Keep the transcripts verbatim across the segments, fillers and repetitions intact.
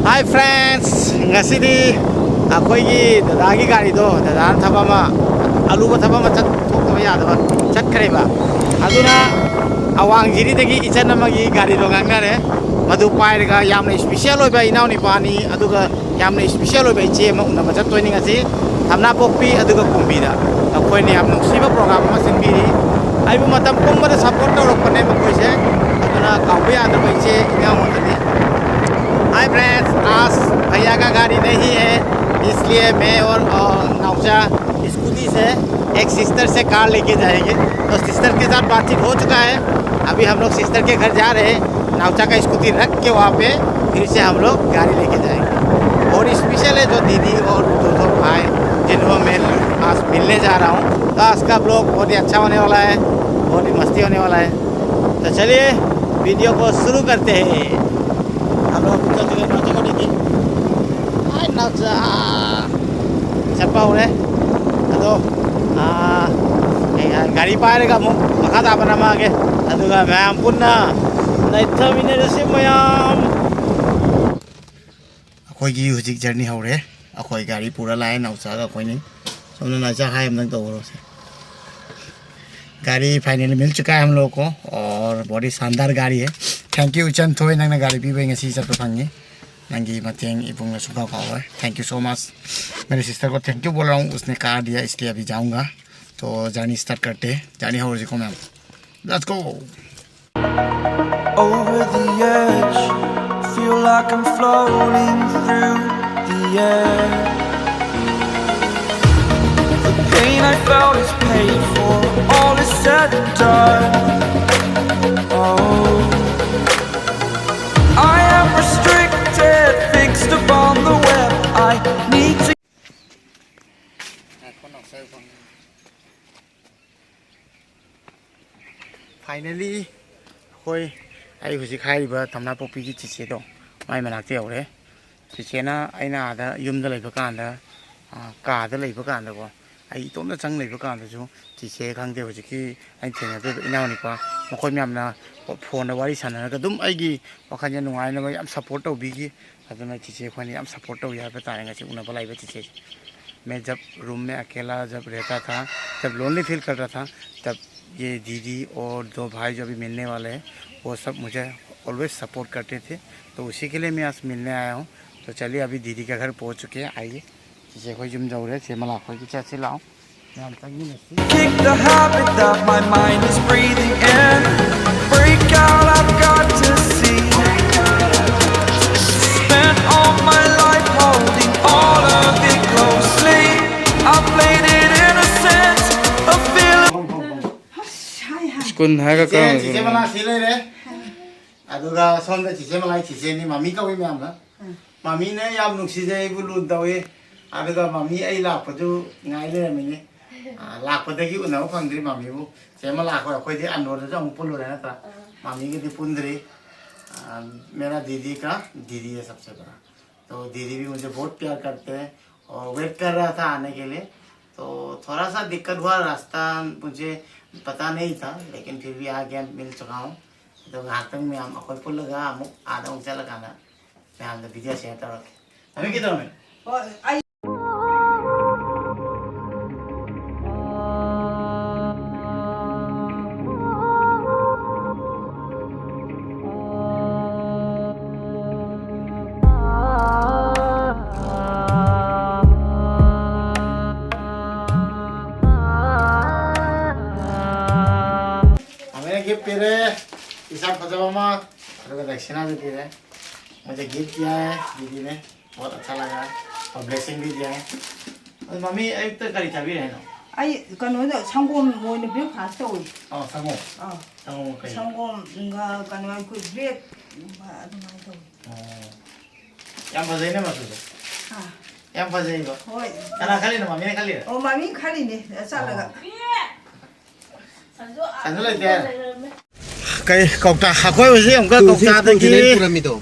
Hi friends, ꯉꯁꯤꯗꯤ ꯑꯩꯈꯣꯏꯒꯤ ꯗꯗꯥꯒꯤ ꯒꯥꯔꯤꯗꯣ, ꯗꯗꯥꯅ ꯊꯕꯛ ꯑꯃ, ꯑꯂꯨꯕ ꯊꯕꯛ ꯑꯃ ꯆꯠꯊꯣꯛꯇꯕ ꯌꯥꯗꯕ ꯆꯠꯈ꯭ꯔꯦꯕ꯫ ꯑꯗꯨꯅ ꯑꯋꯥꯡ ꯖꯤꯔꯤꯗꯒꯤ ꯏꯆꯟ ꯑꯃꯒꯤ ꯒꯥꯔꯤꯗꯣ ꯉꯥꯡꯅꯔꯦ꯫ ꯃꯗꯨ ꯄꯥꯏꯔꯒ ꯌꯥꯝꯅ ꯏꯁꯄꯤꯁꯦꯜ ꯑꯣꯏꯕ ꯏꯅꯥꯎꯅꯤꯄꯥꯅꯤ, ꯑꯗꯨꯒ ꯌꯥꯝꯅ ꯏꯁꯄꯤꯁꯦꯜ ꯑꯣꯏꯕ ꯏꯆꯦ ꯑꯃ ꯎꯅꯕ ꯆꯠꯇꯣꯏꯅꯤ ꯉꯁꯤ꯫ ꯊꯝꯅꯥꯄꯣꯛꯄꯤ ꯑꯗꯨꯒ ꯀꯨꯝꯕꯤꯗ ꯑꯩꯈꯣꯏꯅ ꯌꯥꯝ ꯅꯨꯡꯁꯤꯕ ꯄ꯭ꯔꯣꯒ꯭ꯔꯥꯝ ꯑꯃ ꯁꯤꯟꯕꯤꯔꯤ꯫ ꯑꯩꯕꯨ ꯃꯇꯝ ꯄꯨꯝꯕꯗ ꯁꯞꯄꯣꯔꯠ ꯇꯧꯔꯛꯄꯅꯦ ꯃꯈꯣꯏꯁꯦ, ꯑꯗꯨꯅ ꯀꯥꯎꯕ ꯌꯥꯗ꯭ꯔꯕ ꯏꯆꯦ ꯏꯅꯥꯎ ꯉꯥꯛꯇꯅꯤ꯫ Hi friends, आज भैया का गाड़ी नहीं है, इसलिए मैं और, और नाउचा स्कूटी से एक सिस्टर से कार लेके जाएंगे। तो सिस्टर के साथ बातचीत हो चुका है, अभी हम लोग सिस्टर के घर जा रहे हैं। नाउचा का स्कूटी रख के वहाँ पे फिर से हम लोग गाड़ी लेके जाएंगे। और स्पेशल है जो दीदी और दो दो भाई जिन्होंने मैं आज मिलने जा रहा हूँ। तो आज का ब्लॉग बहुत ही अच्छा होने वाला है, बहुत ही मस्ती होने वाला है। तो चलिए वीडियो को शुरू करते हैं। हम लोग चल चुके हैं नाउचा को लेके। हाय नाउचा। ꯆꯠꯄ ꯍꯧꯔꯦ꯫ ꯑꯗꯣ, ꯑꯥ, ꯑꯩ, ꯑꯥ, ꯒꯥꯔꯤ ꯄꯥꯏꯔꯒ ꯑꯃꯨꯛ ꯃꯈꯥ ꯇꯥꯕ ꯅꯝꯃꯛꯑꯒꯦ꯫ ꯑꯗꯨꯒ ꯃꯌꯥꯝ ꯄꯨꯟꯅ ꯅꯩꯊꯃꯤꯟꯅꯔꯁꯤ ꯃꯌꯥꯝ꯫ ꯑꯩꯈꯣꯏꯒꯤ ꯍꯧꯖꯤꯛ ꯖꯔꯅꯤ ꯍꯧꯔꯦ꯫ ꯑꯩꯈꯣꯏ ꯒꯥꯔꯤ ꯄꯨꯔ ꯂꯥꯛꯑꯦ, ꯅꯥꯎꯆꯥꯒ ꯑꯩꯈꯣꯏꯅꯤ꯫ ꯁꯣꯝꯗ ꯅꯥꯎꯆꯥ ꯍꯥꯏ ꯑꯝꯇꯪ ꯇꯧꯈ꯭ꯔꯣꯁꯦ꯫ गाड़ी फाइनली मिल चुका है हम लोग को और बहुत ही शानदार गाड़ी है। थैंक यू ꯏꯆꯟ ꯊꯣꯏ, ꯅꯪꯅ ꯒꯥꯔꯤ ꯄꯤꯕꯩ ꯉꯁꯤ ꯆꯠꯄ ꯐꯪꯉꯤ꯫ ꯅꯪꯒꯤ ꯃꯇꯦꯡ ꯏꯕꯨꯡꯅ ꯁꯨꯡꯀꯥꯎ ꯀꯥꯎꯔꯣꯏ꯫ Thank you so much। मेरे सिस्टर को थैंक यू बोल रहा हूँ, उसने कार दिया इसलिए अभी जाऊँगा। तो जर्नी स्टार्ट करते हैं, जर्नी ꯍꯧꯔꯁꯤꯀꯣ ꯃꯌꯥꯝ꯫ Let's go। Over the edge, feel like I'm floating through the air. The pain I felt is paid for, all is said and done. Oh, I am restricted, fixed upon the web. I need to finally ꯑꯩꯈꯣꯏ, ꯑꯩ ꯍꯧꯖꯤꯛ ꯍꯥꯏꯔꯤꯕ ꯊꯝꯅꯥꯄꯣꯛꯄꯤꯒꯤ ꯆꯤꯆꯦꯗꯣ, ꯃꯥꯏ ꯃꯅꯥꯛꯇ ꯌꯧꯔꯦ꯫ ꯆꯤꯆꯦꯅ ꯑꯩꯅ ꯑꯥꯗ ꯌꯨꯝꯗ ꯂꯩꯕ ꯀꯥꯟꯗ, ꯑ, ꯀꯥꯗ ꯂꯩꯕ ꯀꯥꯟꯗꯀꯣ, ꯑꯩ ꯏꯇꯣꯝꯇ ꯆꯪ ꯂꯩꯕ ꯀꯥꯟꯗꯁꯨ ꯆꯤꯆꯦ ꯈꯪꯗꯦ, ꯍꯧꯖꯤꯛꯀꯤ ꯑꯩꯅ ꯊꯦꯡꯅꯗꯣꯏꯕ ꯏꯅꯥꯎꯅꯨꯄꯥ, ꯃꯈꯣꯏ ꯃꯌꯥꯝꯅ ꯐꯣꯟꯗ ꯋꯥꯔꯤ ꯁꯥꯟꯅꯔꯒ ꯑꯗꯨꯝ ꯑꯩꯒꯤ ꯋꯥꯈꯜꯁꯦ ꯅꯨꯡꯉꯥꯏꯅꯕ ꯌꯥꯝ ꯁꯞꯄꯣꯔꯠ ꯇꯧꯕꯤꯈꯤ꯫ ꯑꯗꯨꯅ ꯆꯤꯆꯦ ꯑꯩꯈꯣꯏꯅ ꯌꯥꯝ ꯁꯞꯄꯣꯔꯠ ꯇꯧꯏ ꯍꯥꯏꯕ ꯇꯥꯔꯦ ꯉꯁꯤ ꯎꯅꯕ ꯂꯥꯛꯏꯕ ꯆꯤꯆꯦꯁꯦ꯫ मैं जब रूम में अकेला जब रहता था, जब लोनली फील करता था, तब ये दीदी और दो भाई जो अभी मिलने वाले हैं, वो सब मुझे ऑलवेज सपोर्ट करते थे। तो उसी के लिए मैं आज मिलने आया हूँ। तो चलिए, अभी दीदी के घर पहुँच चुके हैं। आइए, ꯆꯤꯆꯦ ꯑꯩꯈꯣꯏ ꯌꯨꯝ ꯌꯧꯔꯦ꯫ ꯆꯦ ꯃꯂꯥ ꯑꯩꯈꯣꯏꯒꯤ ꯆꯠꯁꯤ ꯂꯥꯛꯑꯣ꯫ ꯃꯌꯥꯝ ꯆꯪꯃꯤꯟꯅꯁꯤ꯫ Kick the habit that my mind is breathing in. Break out, I've got to see. Spent all my life holding all of it closely. I played it innocent, a feeling. ꯑꯁ, ꯍꯥꯏ, ꯍꯥꯏ꯫ ꯁ꯭ꯀꯨꯜ ꯍꯥꯏꯔꯒ ꯆꯤꯆꯦ, ꯀꯔꯝꯕ ꯆꯤꯆꯦ ꯁ꯭ꯀꯨꯜꯅꯣ? ꯃꯅꯥꯛꯁꯤ ꯂꯩꯔꯦ꯫ ꯑꯗꯨꯒ ꯁꯣꯝꯗ ꯆꯤꯆꯦ ꯃꯂꯥꯏ ꯆꯤꯆꯦꯅꯤ, ꯃꯃꯤ ꯀꯧꯏ ꯃꯌꯥꯝꯅ꯫ ꯎꯝ꯫ ꯃꯃꯤꯅ ꯌꯥꯝ ꯅꯨꯡꯁꯤꯖꯩ, ꯑꯩꯕꯨ ꯂꯨꯅ ꯇꯧꯏ꯫ ꯑꯗꯨꯒ ꯃꯃꯤ ꯑꯩ ꯂꯥꯛꯄꯗꯨ ꯉꯥꯏ ꯂꯩꯔꯝꯃꯤꯅꯤ꯫ ꯑ, ꯂꯥꯛꯄꯗꯒꯤ ꯎꯅꯕ ꯐꯪꯗ꯭ꯔꯤ ꯃꯃꯤꯕꯨ꯫ ꯆꯦ ꯃꯂꯥ ꯑꯩꯈꯣꯏ, ꯑꯩꯈꯣꯏꯗꯤ ꯑꯟꯗ꯭ꯔꯣꯗꯁꯨ ꯑꯃꯨꯛ ꯄꯨꯜꯂꯨꯔꯦ ꯅꯠꯇ꯭ꯔꯥ? ꯑꯥ꯫ ꯃꯃꯤꯒꯗꯤ ꯄꯨꯟꯗ꯭ꯔꯤ꯫ ꯑ, मेरा दीदी का दीदी है सबसे बड़ा। तो दीदी भी मुझे बहुत प्यार करते हैं और वेट कर रहा था आने के लिए। तो थोड़ा सा दिक्कत हुआ, रास्ता मुझे पता नहीं था, लेकिन फिर भी आ गया, मिल चुका हूँ। ꯑꯗꯣ ꯉꯥꯏꯍꯥꯛꯇꯪ ꯃꯌꯥꯝ ꯑꯩꯈꯣꯏ ꯄꯨꯜꯂꯒ ꯑꯃꯨꯛ ꯑꯥꯗ ꯑꯃꯨꯛ ꯆꯠꯂꯀꯥꯟꯗ ꯃꯌꯥꯝꯗ ꯚꯤꯗꯤꯑꯣ ꯁꯤꯌꯔ ꯇꯧꯔꯛꯀꯦ꯫ ꯃꯃꯤ ꯀꯩꯗꯧꯔꯝꯃꯤ? ꯍꯣꯏ, ꯑꯩ ꯃꯃꯤꯅ ꯒꯤꯐ ꯄꯤꯔꯦ, ꯇꯤ ꯁꯥꯔꯠ ꯐꯖꯕ ꯑꯃ, ꯑꯗꯨꯒ ꯗꯈꯤꯅꯥꯁꯨ ꯄꯤꯔꯦ꯫ मुझे गिफ्ट किया है दीदी ने, बहुत अच्छा लगा है, और ब्लेसिंग भी दिया है। ꯑꯗꯨ ꯃꯃꯤ ꯑꯌꯨꯛꯇ ꯀꯔꯤ ꯆꯥꯕꯤꯔꯦ ꯍꯥꯏꯅꯣ? ꯑꯩ ꯀꯩꯅꯣꯗ ꯁꯪꯒꯣꯝ ꯑꯣꯏꯅ ꯕ꯭ꯔꯦꯛꯐꯥꯁ ꯇꯧꯏ꯫ ꯑꯣ, ꯁꯪꯒꯣꯝ꯫ ꯑꯥ꯫ ꯁꯪꯒꯣꯝ ꯀꯩ? ꯁꯪꯒꯣꯝꯒ ꯀꯩꯅꯣ ꯑꯩꯈꯣꯏ ꯕ꯭ꯔꯦꯗ ꯑꯗꯨꯃꯥꯏꯅ ꯇꯧꯏ꯫ ꯑꯣ꯫ ꯌꯥꯝ ꯐꯖꯩꯅꯦ ꯃꯆꯨꯗꯣ꯫ ꯑꯥ꯫ ꯌꯥꯝ ꯐꯖꯩꯕ꯫ ꯍꯣꯏ꯫ ꯀꯅꯥ ꯈꯜꯂꯤꯅꯣ, ꯃꯃꯤꯅ ꯈꯜꯂꯤꯔꯣ? ꯑꯣ, ꯃꯃꯤ ꯈꯜꯂꯤꯅꯦ, ꯆꯠꯂꯒ꯫ ꯑꯣ꯫ ꯁꯟꯁꯨ ꯂꯩꯇꯦ꯫ ꯀꯩ ꯀꯧꯇꯥ, ꯑꯩꯈꯣꯏ ꯍꯧꯖꯤꯛ ꯑꯃꯨꯛꯀ ꯇꯨ, ꯁꯤ ꯀꯧꯇꯥꯗꯒꯤ, ꯁ꯭ꯀꯨꯜꯁꯤꯗ ꯑꯩꯅ ꯄꯨꯔꯝꯃꯤꯗꯣ꯫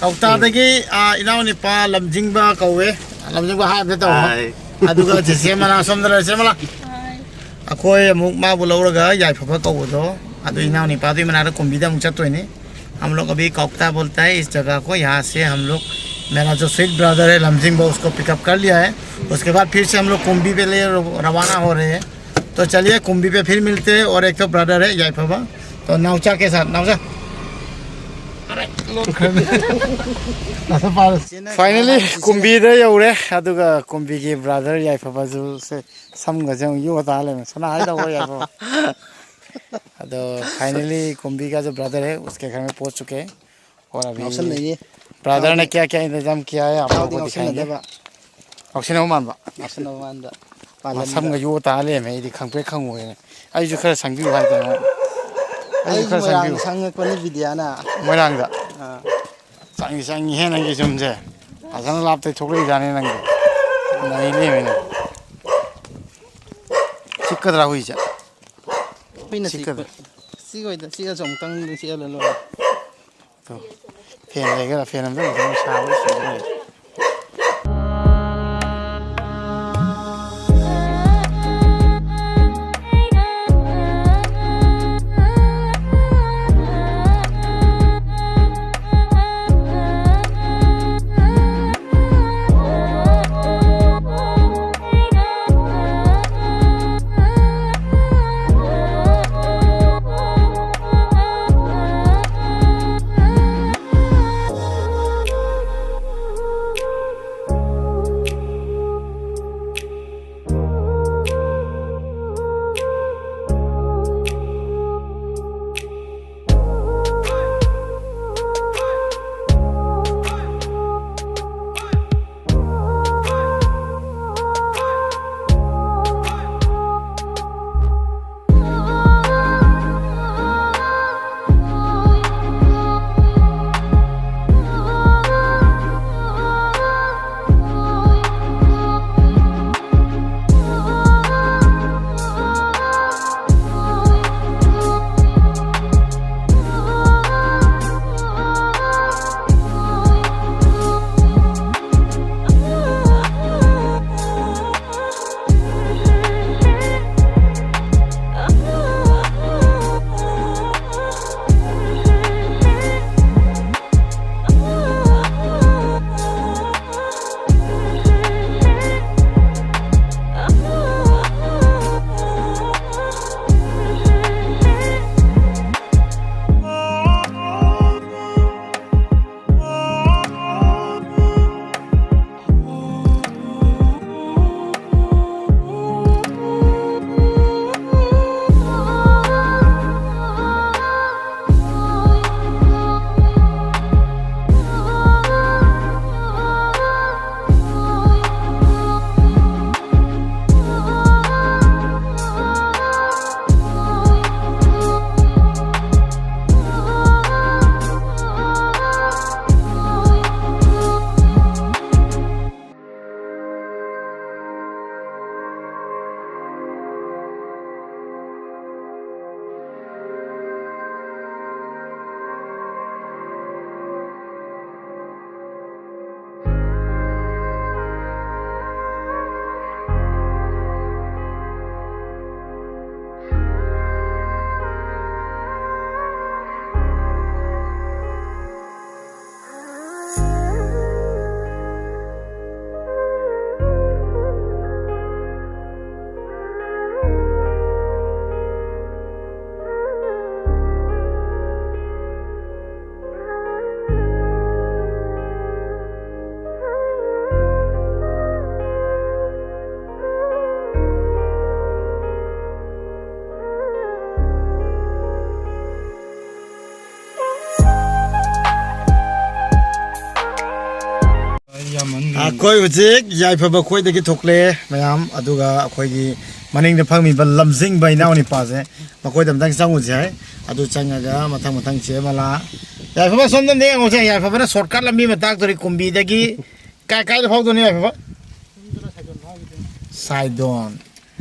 ꯀꯧꯇꯥꯗꯒꯤ, ꯑꯥ, ꯏꯅꯥꯎꯅꯨꯄꯥ ꯂꯝꯖꯤꯡꯕ ꯀꯧꯋꯦ꯫ ꯂꯝꯖꯤꯡꯕ ꯍꯥꯏ ꯑꯝꯇ ꯇꯧ꯫ ꯍꯥꯏ꯫ ꯑꯗꯨꯒ ꯆꯦꯆꯦ ꯃꯅꯥ ꯁꯣꯝꯗ ꯂꯩꯔꯦ, ꯆꯦ ꯃꯅꯥ꯫ ꯑꯩꯈꯣꯏ ꯑꯃꯨꯛ ꯃꯥꯕꯨ ꯂꯧꯔꯒ ꯌꯥꯏꯐꯕ ꯀꯧꯕꯗꯣ, ꯑꯗꯨ ꯏꯅꯥꯎ ꯅꯤꯄꯥꯗꯨꯒꯤ ꯃꯅꯥꯛꯇ ꯀꯨꯝꯕꯤꯗ ꯑꯃꯨꯛ ꯆꯠꯇꯣꯏꯅꯤ꯫ हम लोग अभी कौकता बोलता है इस जगह को, यहाँ से हम लोग, मेरा जो स्वीट ब्रदर है लमजिंग बो, उसको पिकअप कर लिया है। उसके बाद फिर से हम लोग कुंभी पे लिए रवाना हो रहे हैं। तो चलिए, कुंभी पे फिर मिलते हैं। और एक तो ब्रदर है याइफाबा, तो नाउचा के साथ, नाउचा। फाइनली ꯀꯨꯝꯕꯤꯗ ꯌꯧꯔꯦ꯫ ꯑꯗꯨꯒ ꯀꯨꯝꯕꯤꯒꯤ ꯕ꯭ꯔꯥꯗꯔ ꯌꯥꯏꯐꯕꯁꯨ ꯁꯦ ꯁꯝꯒꯁꯦ ꯑꯃꯨꯛ ꯌꯣ ꯇꯥ ꯂꯩꯔꯝꯃꯦ꯫ ꯁꯅꯥ ꯍꯥꯏꯗꯧꯕ ꯌꯥꯏꯐꯕ꯫ ꯑꯗꯣ finally ꯀꯨꯝꯕꯤ का जो ब्रदर है उसके घर में पहुंच चुके हैं। और अभी ꯉꯥꯎꯁꯟꯅꯩꯌꯦ꯫ ꯕ꯭ꯔꯥꯗꯔꯅ ꯀꯌꯥ ꯀꯌꯥ ꯏꯟꯇꯖꯥꯝ ꯀꯤꯌꯥ ꯍꯥꯏ ꯑꯞ ꯉꯥꯎꯁꯟꯅꯗꯕ꯫ ꯉꯥꯎꯁꯟꯅꯕ ꯃꯥꯟꯕ꯫ ꯉꯥꯎꯁꯟꯅꯕ ꯃꯥꯟꯕ꯫ ꯃꯥ ꯁꯝꯒ ꯌꯣ ꯇꯥ ꯂꯩꯔꯝꯃꯦ꯫ ꯑꯩꯗꯤ ꯈꯪꯄ꯭ꯔꯦꯛ ꯈꯪꯉꯨꯔꯦꯅꯦ꯫ ꯑꯩꯁꯨ ꯈꯔ ꯁꯪꯕꯤꯌꯨ ꯍꯥꯏꯗꯅ꯫ ꯑꯩꯁꯨ ꯑꯩꯁꯨ ꯈꯔ ꯃꯣꯏꯔꯥꯡꯗ ꯁꯪꯕꯤꯌꯨ꯫ ꯁꯪꯉꯛꯄꯅꯤ ꯕꯤꯗ꯭ꯌꯥꯅ꯫ ꯃꯣꯏꯔꯥꯡꯗ꯫ ꯑꯥ꯫ ꯆꯪꯉꯤ ꯆꯪꯉꯤꯍꯦ ꯅꯪꯒꯤ ꯌꯨꯝꯁꯦ꯫ ꯐꯖꯅ ꯂꯥꯞꯇꯩ ꯊꯣꯛꯂꯛꯏꯖꯥꯠꯅꯤ ꯅꯪꯗꯤ꯫ ꯅꯩ ꯂꯩꯔꯝꯃꯦꯅꯦ꯫ ꯆꯤꯛꯀꯗ꯭ꯔꯥ ꯍꯨꯏꯁꯦ? ꯍꯨꯏꯅ ꯆꯤꯛꯀꯗ꯭ꯔꯥ? ꯆꯤꯛꯄ꯫ ꯆꯤꯛꯑꯣꯏꯗ, ꯆꯤꯛꯑꯁꯨ ꯑꯃꯨꯛꯇꯪ ꯆꯤꯛꯍꯜꯂ ꯂꯣꯏꯔꯦ꯫ ꯇꯣ, ꯐꯦꯟ ꯂꯩꯒꯦꯔꯥ? ꯐꯦꯟ ꯑꯝꯇ ꯂꯩꯇꯦ, ꯁꯥꯕꯗ ꯁꯤꯗꯣꯔꯦ꯫ ꯑꯩꯈꯣꯏ ꯍꯧꯖꯤꯛ ꯌꯥꯏꯐꯕ ꯈꯣꯏꯗꯒꯤ ꯊꯣꯛꯂꯦ ꯃꯌꯥꯝ, ꯑꯗꯨꯒ ꯑꯩꯈꯣꯏꯒꯤ ꯃꯅꯤꯡꯗ ꯐꯝꯃꯤꯕ ꯂꯝꯖꯤꯡꯕ ꯏꯅꯥꯎ ꯅꯤꯄꯥꯁꯦ, ꯃꯈꯣꯏꯗ ꯑꯝꯇꯪ ꯆꯪꯉꯨꯁꯦ ꯍꯥꯏ꯫ ꯑꯗꯨ ꯆꯪꯉꯒ ꯃꯊꯪ ꯃꯊꯪ ꯆꯦ ꯃꯂꯥ, ꯌꯥꯏꯐꯕ ꯁꯣꯝꯗ ꯑꯝꯇ ꯌꯦꯡꯉꯨꯁꯦ꯫ ꯌꯥꯏꯐꯕꯅ shortcut ꯂꯝꯕꯤ ꯑꯃ ꯇꯥꯛꯇꯣꯔꯤ ꯀꯨꯝꯕꯤꯗꯒꯤ꯫ ꯀꯥꯏ ꯀꯥꯏꯗ ꯐꯥꯎꯗꯣꯏꯅꯣ ꯌꯥꯏꯐꯕ? ꯁꯥꯏꯗꯣꯟ꯫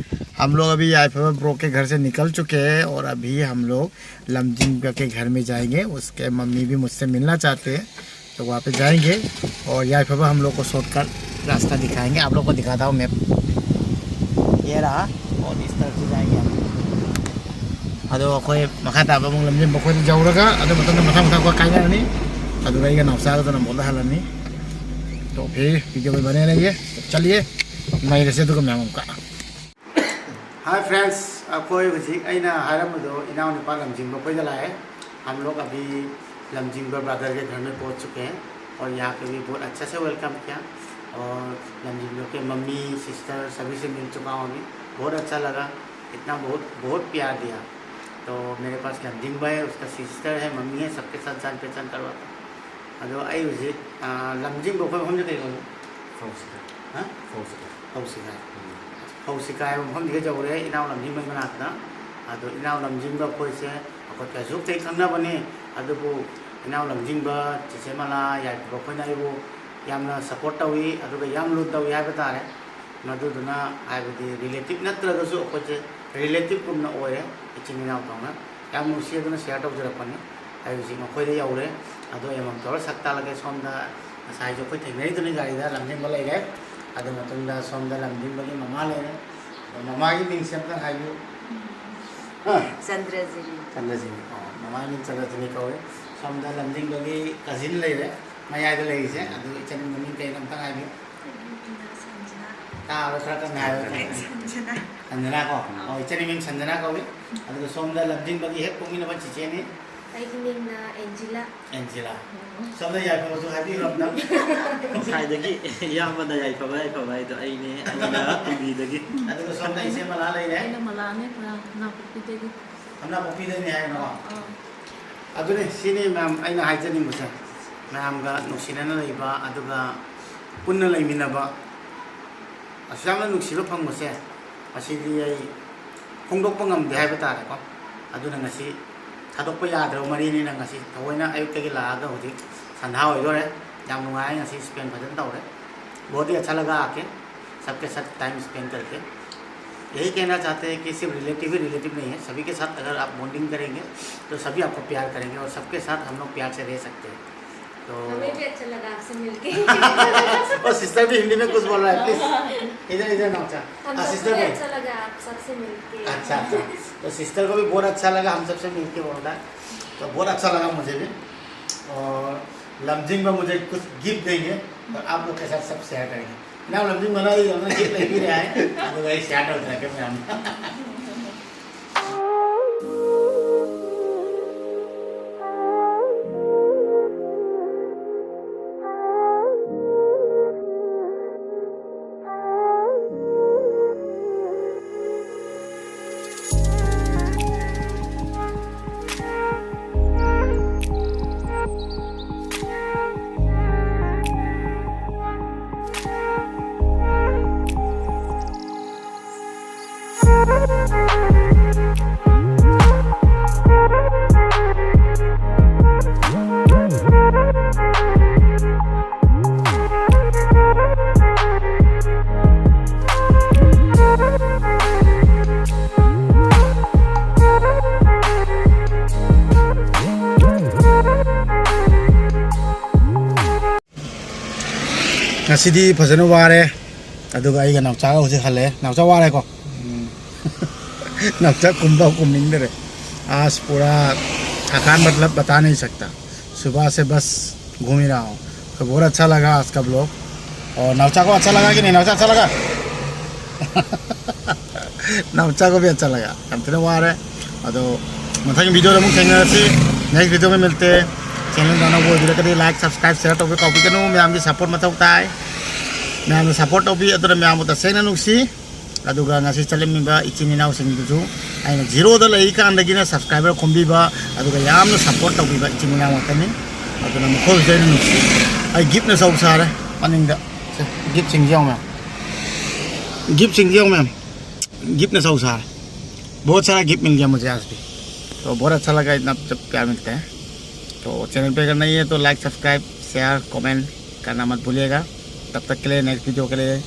हम लोग अभी याइफाबा ब्रो के घर से निकल चुके हैं और अभी हम लोग लमजिंग के घर में जाएंगे। उसके मम्मी भी मुझसे मिलना चाहते हैं, तो वहाँ पे जाएंगे और याइफाबा हम लोग को शॉर्टकट रास्ता दिखाएंगे। आप लोग को दिखाता हूँ मैप। ये रहा, और इस तरफ से जाएंगे हम। ꯑꯗꯣ ꯑꯩꯈꯣꯏ ꯃꯈꯥ ꯇꯥꯕ ꯑꯃꯨꯛ ꯂꯝꯖꯤꯡꯕ ꯑꯩꯈꯣꯏꯗ ꯌꯧꯔꯒ ꯑꯗꯨ ꯃꯇꯨꯡꯗ ꯃꯊꯪ ꯃꯊꯪ ꯑꯩꯈꯣꯏ ꯀꯥꯏꯅꯔꯅꯤ꯫ ꯑꯗꯨꯒ ꯑꯩꯒ ꯅꯥꯎꯆꯥꯒꯗꯨꯅ ꯑꯃꯨꯛ ꯍꯜꯂꯅꯤ꯫ तो फिर वीडियो में बने रहिए। चलिए, ꯅꯩꯔꯁꯦ ꯑꯗꯨꯒ ꯃꯌꯥꯝ ꯑꯃꯨꯛꯀ꯫ हाय फ्रेंड्स, ꯑꯩꯈꯣꯏ ꯍꯧꯖꯤꯛ ꯑꯩꯅ ꯍꯥꯏꯔꯝꯕꯗꯣ ꯏꯅꯥꯎꯅꯨꯄꯥ ꯂꯝꯖꯤꯡꯕ ꯑꯩꯈꯣꯏꯗ ꯂꯥꯛꯑꯦ। हम लोग अभी लमजिंगबा ब्रदर के घर में पहुंच चुके हैं और यहाँ पे भी बहुत अच्छा से वेलकम किया और लमजिंगबा के मम्मी, सिस्टर सभी से मिल चुका हूँ अभी। बहुत अच्छा लगा, इतना बहुत बहुत प्यार दिया। तो मेरे पास लमजिंगबा है, उसका सिस्टर है, मम्मी है, सबके साथ जान पहचान करवाता हूँ। ꯑꯗꯣ ꯑꯩ ꯍꯧꯖꯤꯛ, ꯑ, ꯂꯝꯖꯤꯡꯕ ꯑꯩꯈꯣꯏ ꯃꯐꯝꯁꯦ ꯀꯩ ꯀꯧꯒꯦ? ꯐꯧꯁꯤꯀꯥ꯫ ꯍꯥ? ꯐꯧꯁꯤꯀꯥ꯫ ꯐꯧꯁꯤꯀꯥ꯫ ꯎꯝ꯫ ꯐꯧꯁꯤꯀꯥ ꯍꯥꯏꯕ ꯃꯐꯝꯁꯤꯒ ꯌꯧꯔꯦ, ꯏꯅꯥꯎ ꯂꯝꯖꯤꯡꯕꯒꯤ ꯃꯅꯥꯛꯇ꯫ ꯑꯗꯣ ꯏꯅꯥꯎ ꯂꯝꯖꯤꯡꯕ ꯑꯩꯈꯣꯏꯁꯦ ꯑꯩꯈꯣꯏ Facebookꯇꯒꯤ ꯈꯪꯅꯕꯅꯤ, ꯑꯗꯨꯕꯨ ꯏꯅꯥꯎ ꯂꯝꯖꯤꯡꯕ, ꯆꯤꯆꯦ ꯃꯂꯥ, ꯌꯥꯏꯐꯕ ꯑꯩꯈꯣꯏꯅ ꯑꯩꯕꯨ ꯌꯥꯝꯅ support ꯇꯧꯏ, ꯑꯗꯨꯒ ꯌꯥꯝ ꯂꯨꯅ ꯇꯧꯏ ꯍꯥꯏꯕ ꯇꯥꯔꯦ꯫ ꯃꯗꯨꯗꯨꯅ ꯍꯥꯏꯕꯗꯤ relative ꯅꯠꯇ꯭ꯔꯒꯁꯨ ꯑꯩꯈꯣꯏꯁꯦ relative ꯀꯨꯝꯅ ꯑꯣꯏꯔꯦ, ꯏꯆꯤꯟ ꯏꯅꯥꯎ ꯇꯧꯅ꯫ ꯌꯥꯝ ꯅꯨꯡꯁꯤ ꯑꯗꯨꯅ share ꯇꯧꯖꯔꯛꯄꯅꯤ꯫ ꯑꯩ ꯍꯧꯖꯤꯛ ꯃꯈꯣꯏꯗ ꯌꯧꯔꯦ꯫ ꯑꯗꯣ ꯑꯦꯃꯝ ꯇꯧꯔ ꯁꯛ ꯇꯥꯛꯂꯒꯦ꯫ ꯁꯣꯝꯗ ꯉꯁꯥꯏꯁꯨ ꯑꯩꯈꯣꯏ ꯊꯦꯡꯅꯔꯤꯗꯨꯅꯤ ꯒꯥꯔꯤꯗ, ꯂꯝꯖꯤꯡꯕ ꯂꯩꯔꯦ꯫ ꯑꯗꯨ ꯃꯇꯨꯡꯗ ꯁꯣꯝꯗ ꯂꯝꯖꯤꯡꯕꯒꯤ ꯃꯃꯥ ꯂꯩꯔꯦ꯫ ꯑꯗꯣ ꯃꯃꯥꯒꯤ ꯃꯤꯡꯁꯦ ꯑꯝꯇꯪ ꯍꯥꯏꯕꯤꯌꯨ꯫ ꯑ? ꯆꯟꯗ꯭ꯔꯖꯤꯅꯤ꯫ ꯆꯟꯗ꯭ꯔꯖꯤꯅꯤ꯫ ꯑꯣ, ꯃꯃꯥꯒꯤ ꯃꯤꯡ ꯆꯟꯗ꯭ꯔꯖꯤꯅꯤ ꯀꯧꯏ꯫ ꯁꯣꯝꯗ ꯂꯝꯖꯤꯡꯕꯒꯤ cousin ꯂꯩꯔꯦ, ꯃꯌꯥꯏꯗ ꯂꯩꯔꯤꯁꯦ꯫ ꯑꯗꯨ ꯏꯆꯟ ꯃꯃꯤꯡ ꯀꯩꯅꯣ ꯑꯝꯇꯪ ꯍꯥꯏꯕꯤꯌꯨ꯫ ꯑꯩꯒꯤ ꯃꯤꯡꯅ ꯁꯟꯖꯅꯥ꯫ ꯇꯥꯕ꯭ꯔꯥ? ꯈꯔ ꯀꯟꯅ ꯍꯥꯏꯌꯨ꯫ ꯁꯟꯖꯅꯥ꯫ ꯁꯟꯖꯅꯥ ꯀꯣ? ꯑꯣ, ꯏꯆꯟ ꯃꯃꯤꯡ ꯁꯟꯖꯅꯥ ꯀꯧꯏ꯫ ꯑꯗꯨꯒ ꯁꯣꯝꯗ ꯂꯝꯖꯤꯡꯕꯒꯤ ꯍꯦꯛ ꯄꯣꯛꯃꯤꯟꯅꯕ ꯆꯤꯆꯦꯅꯤ꯫ ꯑꯩꯒꯤ ꯃꯤꯡꯅ ꯑꯦꯟꯖꯤꯂꯥ꯫ ꯑꯦꯟꯖꯤꯂꯥ꯫ ꯎꯝ꯫ ꯁꯣꯝꯗ ꯌꯥꯏꯐꯕꯁꯨ ꯍꯥꯏꯕꯤꯈ꯭ꯔꯣ ꯑꯝꯇꯪ꯫ ꯉꯁꯥꯏꯗꯒꯤ ꯏꯌꯥꯝꯕꯅ ꯌꯥꯏꯐꯕ, ꯌꯥꯏꯐꯕ ꯍꯥꯏꯗꯣ ꯑꯩꯅꯦ, ꯑꯩꯅ ꯀꯨꯝꯕꯤꯗꯒꯤ꯫ ꯑꯗꯨꯒ ꯁꯣꯝꯗ ꯏꯆꯦ ꯃꯂꯥ ꯂꯩꯔꯦ꯫ ꯑꯩꯅ ꯃꯂꯥꯅꯦ, ꯃꯅꯥ-, ꯅꯥꯀꯨꯞꯄꯤꯗꯒꯤ꯫ ꯈꯝꯅꯥꯄꯣꯛꯄꯤꯗꯩꯅꯦ ꯍꯥꯏꯕꯀꯣ? ꯑꯥ꯫ ꯑꯗꯨꯅꯤ, ꯁꯤꯅꯤ ꯃꯌꯥꯝ ꯑꯩꯅ ꯍꯥꯏꯖꯅꯤꯡꯕꯁꯦ꯫ ꯃꯌꯥꯝꯒ ꯅꯨꯡꯁꯤꯅꯅ ꯂꯩꯕ, ꯑꯗꯨꯒ ꯄꯨꯟꯅ ꯂꯩꯃꯤꯟꯅꯕ, ꯑꯁꯨꯛ ꯌꯥꯝꯅ ꯅꯨꯡꯁꯤꯕ ꯐꯪꯕꯁꯦ, ꯑꯁꯤꯗꯤ ꯑꯩ ꯐꯣꯡꯗꯣꯛꯄ ꯉꯝꯗꯦ ꯍꯥꯏꯕ ꯇꯥꯔꯦꯀꯣ꯫ ꯑꯗꯨꯅ ꯉꯁꯤ ꯊꯥꯗꯣꯛꯄ ꯌꯥꯗ꯭ꯔꯕ ꯃꯔꯤꯅꯤꯅ ꯉꯁꯤ ꯊꯑꯣꯏꯅ ꯑꯌꯨꯛꯇꯒꯤ ꯂꯥꯛꯑꯒ ꯍꯧꯖꯤꯛ ꯁꯟꯙꯥ ꯑꯣꯏꯗꯣꯔꯦ꯫ ꯌꯥꯝ ꯅꯨꯡꯉꯥꯏ ꯉꯁꯤ spend ꯐꯖꯅ ꯇꯧꯔꯦ꯫ बहुत ही अच्छा लगा आके, सबके साथ time spend करके। यही कहना चाहते हैं कि सिर्फ relative ही relative नहीं है, सभी के साथ अगर आप bonding करेंगे तो सभी आपको प्यार करेंगे और सबके साथ हम लोग प्यार से रह सकते हैं। तो हमें भी अच्छा लगा आपसे मिलके। और सिस्टर भी हिंदी में कुछ बोल रहा है, प्लीज। इधर, इधर ना, अच्छा। हम हाँ, सबको सिस्टर भी भी। अच्छा लगा आप सबसे मिलके। अच्छा, अच्छा। तो सिस्टर को भी बहुत अच्छा लगा हम सबसे मिलके, बोल रहा है। तो बहुत अच्छा लगा मुझे भी। और लमजिंग में मुझे कुछ गिफ्ट देंगे और आप लोग के साथ सब शेयर करेंगे। ना लमजिंग वाला ही हमने गिफ्ट नहीं भी रहा है, आप लोग शेयर कर देंगे हम। ꯉꯁꯤꯗꯤ ꯐꯖꯅ ꯋꯥꯔꯦ꯫ ꯑꯗꯨꯒ ꯑꯩꯒ ꯅꯥꯎꯆꯥꯒ ꯍꯧꯖꯤꯛ ꯍꯜꯂꯛꯑꯦ꯫ ꯅꯥꯎꯆꯥ ꯋꯥꯔꯦꯀꯣ? ꯎꯝ꯫ ꯅꯥꯎꯆꯥ ꯀꯨꯝꯕ ꯀꯨꯝꯅꯤꯡꯗꯔꯦ꯫ आज पूरा थकान मतलब बता नहीं सकता। सुबह से बस घूम ही रहा हूँ। तो बहुत अच्छा लगा आज का ब्लॉग। और नाउचा को अच्छा लगा कि नहीं? नाउचा अच्छा लगा? नाउचा को भी अच्छा लगा। ꯌꯥꯝ ꯊꯤꯅ ꯋꯥꯔꯦ꯫ ꯑꯗꯣ ꯃꯊꯪꯒꯤ ꯚꯤꯗꯤꯑꯣꯗ ꯑꯃꯨꯛ ꯊꯦꯡꯅꯔꯁꯤ꯫ नेक्स्ट वीडियो में मिलते हैं। ꯆꯦꯅꯦꯜꯗ ꯑꯅꯧꯕ ꯑꯣꯏꯕꯤꯔꯒꯗꯤ ꯂꯥꯏꯛ, ꯁꯕꯁꯀ꯭ꯔꯥꯏꯕ, ꯁꯦꯌꯔ ꯇꯧꯕꯤꯌꯨ ꯀꯥꯎꯕꯤꯒꯅꯨ꯫ ꯃꯌꯥꯝꯒꯤ ꯁꯄꯣꯔꯠ ꯃꯊꯧ ꯇꯥꯏ꯫ ꯃꯌꯥꯝꯅ ꯁꯄꯣꯔꯠ ꯇꯧꯕꯤ, ꯑꯗꯨꯅ ꯃꯌꯥꯝꯕꯨ ꯇꯁꯦꯡꯅ ꯅꯨꯡꯁꯤ꯫ ꯑꯗꯨꯒ ꯉꯁꯤ ꯆꯠꯂꯝꯃꯤꯕ ꯏꯆꯤꯟ ꯏꯅꯥꯎꯁꯤꯡꯗꯨꯁꯨ ꯑꯩꯅ ꯖꯤꯔꯣꯗ ꯂꯩꯔꯤꯀꯥꯟꯗꯒꯤꯅ ꯁꯕꯁꯀ꯭ꯔꯥꯏꯕꯔ ꯈꯣꯝꯕꯤꯕ, ꯑꯗꯨꯒ ꯌꯥꯝꯅ ꯁꯄꯣꯔꯠ ꯇꯧꯕꯤꯕ ꯏꯆꯤꯟ ꯏꯅꯥꯎ ꯉꯥꯛꯇꯅꯤ꯫ ꯑꯗꯨꯅ ꯃꯈꯣꯏꯕꯨꯁꯨ ꯑꯩꯅ ꯅꯨꯡꯁꯤ꯫ ꯑꯩ ꯒꯤꯐꯅ ꯆꯥꯎ ꯁꯥꯔꯦ꯫ ꯃꯅꯤꯡꯗ ꯁꯦ, ꯒꯤꯐꯁꯤꯡꯁꯦ ꯌꯦꯡꯉꯣ ꯃꯌꯥꯝ, ꯒꯤꯐꯁꯤꯡꯁꯦ ꯌꯦꯡꯉꯣ ꯃꯌꯥꯝ, ꯒꯤꯐꯅ ꯆꯧ ꯁꯥꯔꯦ꯫ बहुत सारा गिफ्ट मिल गया मुझे आज भी। तो बहुत अच्छा लगा इतना जब प्यार मिलता है। तो चैनल पे अगर नहीं है तो लाइक, सब्सक्राइब, शेयर, कमेंट करना मत भूलिएगा। तब तक के लिए नेक्स्ट वीडियो के लिए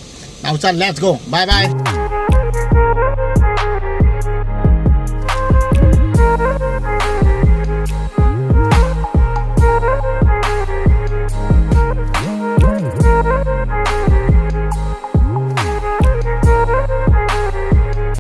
नाउचा, लेट्स गो, बाय बाय।